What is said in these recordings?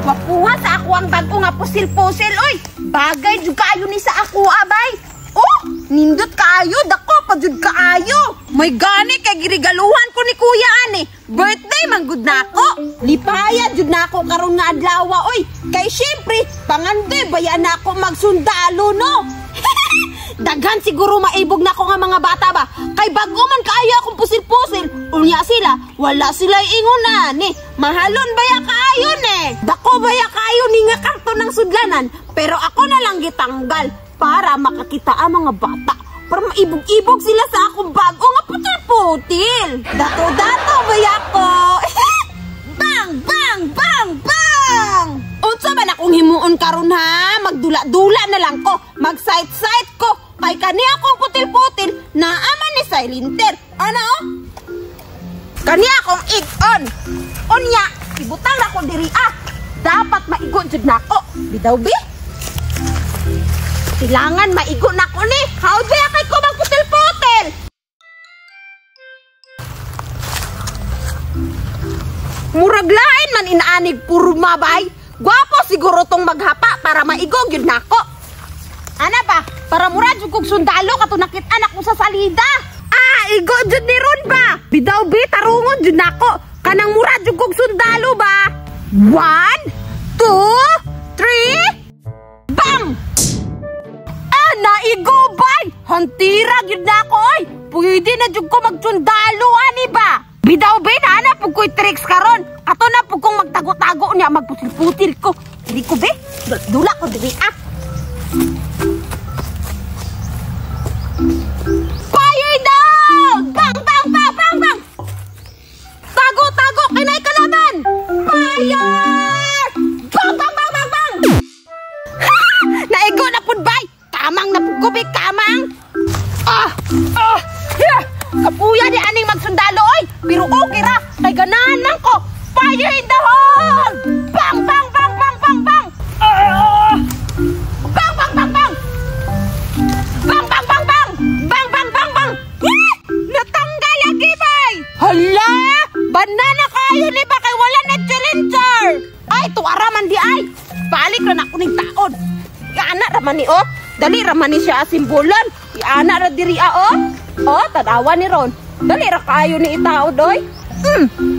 Wapuha sa ako ang bago nga pusil-pusil, oy. Bagay jud kaayo ni sa ako, abay. Oh, nindot kaayo, dako pa jud kaayo. May gani kay girigaluhan ko ni kuya ani. Birthday man gud nako. Lipaya jud nako karon nga adlaw, oy. Kay syempre, pangandoy baya nako magsundalo, no. Daghan siguro maibog nako nga mga bata ba. Kay bago man kaayo akong pusil-pusil, unya sila, wala sila ingon na ni. Mahalon baya kaayo ne. Dako baya kaayo ni nga karton ng sudlanan, pero ako na lang gitanggal para makakita ang mga bata. Para maibog-ibog sila sa akong bago nga putil-putil. Dato-dato baya ko. Bang, bang, bang, bang! Unsa man akong himuon karon ha? Magdula-dula na lang ko. Mag-sight-sight ko. Kay kani akong putil-putil, naaman ni Silinter. Ano? Oh? Kani akong ig-on. Unya, ibutang na ko diri ah. Dapat maigo jud nako. Bidaw bi? Kailangan maigo nako ni. How ba kay ko magputil-putil? Murag lain man inaanig purma bay. Gwapo siguro tong maghapa para maigo gyud nako. Ana ba? Para murag jud kog sundalo kato nakit-an ako sa salida. Ah, igo jud ni ron ba? Bidaw bi, tarungon jud nako. Kanang murag jud kog sundalo ba? 1, 2, 3, bang! Ah, naigo bay! Hantira gyud nako oy. Pwede na jud ko magsundalo ani ba? Bidaw bi, naana pug ko'y tricks karon. Ato na pug kong magtago-tago niya, magputil-putil ko. Dili ko be, dula ko diri ah. Fire down! Bang, bang, bang, bang, bang! Tago, tago! Kinay kalaban! Fire! Bang, bang, bang, bang, bang! Ha! Naigo na pud bay! Kamang na pud ko be, kamang! Ah! Ah! Yeah! Kapuya ni aning magsundalo oy! Pero okay ra, kay ganahan man ko! Fire in the hole! Bang, bang, bang, bang, bang, bang! Ah! Bang, bang, bang, bang! Bang, bang, bang, bang! Bang, bang, bang, bang! Eh! Natanggal lagi bay! Hala! Banana kayo ni ba kay wala na challenger! Ay, tuara man di ay! Balik ra na ako ning taon! Iana ra man ni oh! Dali ra man ni siya asimbolan! Iana ra diri ah oh! Oh, tanawa ni ron. Dali ra kayo ni itaod oy.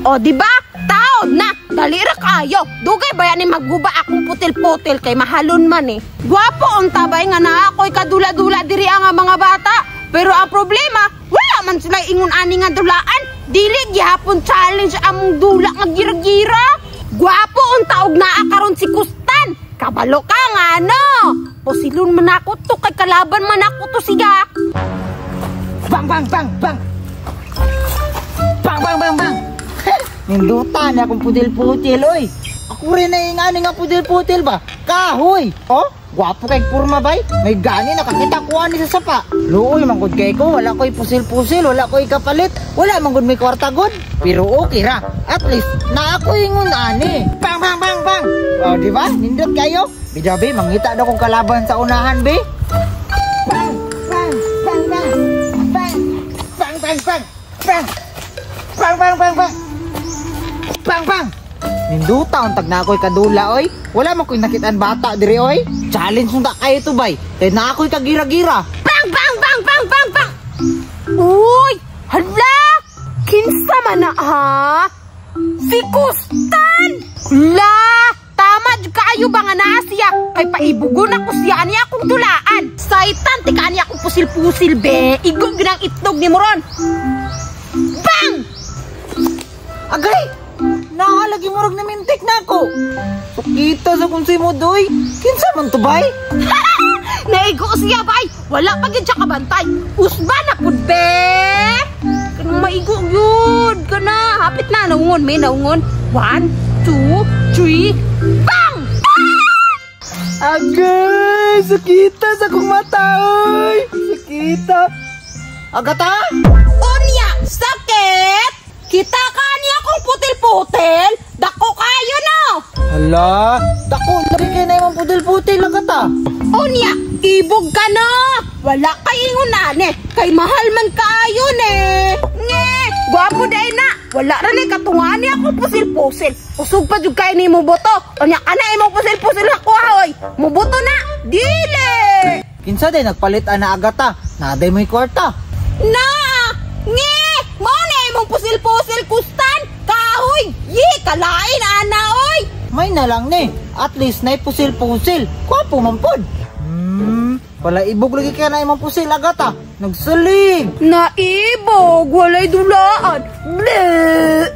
Oh, di ba? Taod na. Dali ra kayo. Dugay ba yan magguba akong putil-putil kay mahalon man eh. Gwapo ang tabay nga naa ako'y kadula-dula diri ang mga bata. Pero ang problema, wala man sila ingon ani nga dulaan. Dili gihapon challenge among dula nga gira-gira. Gwapo ang taog naa karon si Kustan. Kabalo ka nga no. Posilon man ako to kay kalaban man ako to siya. Bang, bang, bang, bang! Bang, bang, bang, bang! Ninduta na akong putil-putil, oy! Ako rin na ingani nga putil-putil ba? Kahoy! Oh, gwapo kay purma bay! May gani nakakita kuha ni sa sapa! Luoy, manggod kay ko, wala ko'y pusil-pusil, wala ko'y kapalit, wala manggod may kwarta god! Pero okay ra, at least, na ako ingon ani! Bang, bang, bang, bang! Oh, di ba? Nindot kayo? Bidabi, mangita daw kong kalaban sa unahan, be! Bang, bang, bang, bang! Bang! Bang, bang, bang! Bang! Bang, bang, bang, bang! Bang, bang! Ninduta ang tag na ako'y kadula, oy! Wala man ko'y nakitaan bata diri, oy! Challenge nung ta kayo to, bay! Kaya na ako'y kagira-gira! Bang, bang, bang, bang, bang, bang! Uy! Hala! Kinsa man na, ha? Si Kustan! La! Tama, kaayo ba nga naa siya? Kay paibugon ako siya niya akong dulaan. Saitan, tika niya akong pusil-pusil, be. Igog ng itlog ni Moron. Bang! Agay! Naalagi murag na mintik na ako. Pakita sa kung si Modoy. Kinsa man to, bay? Naigo siya, bay. Wala pa gid siya kabantay. Usba na pud, be. Kanang maigo yun. Kana, hapit na. Naungon, may naungon. 1, 2, 3, bang! Agay! Sakita sa kong mata, oy! Sakita! Agata? Unya! Sakit! Kita ka niya kong putil-putil? Dako kayo, no? Hala! Dako! Lagi kayo na yung putil-putil, Agata! Unya! Ibog ka na! Wala kay ingunane! Kay mahal man kayo, ne! Nge! Gwapo day na. Wala ra ni katungan ni ako pusil-pusil. Usog pa jud kay ni mo boto. Unya kana imong pusil-pusil ako oy. Muboto na. Dili. Kinsa day nagpalit ana, Agata? Naday mo'y kwarta. Na! Nge! Mao na imong pusil-pusil kustan. Kahoy! Yi, kalain ana oy. May na lang ni. At least nay pusil-pusil. Kwapo man pod. Pala ibog lagi kay na imong pusil, Agata. Nagsalig. Naibog, walay dulaan. Bleh!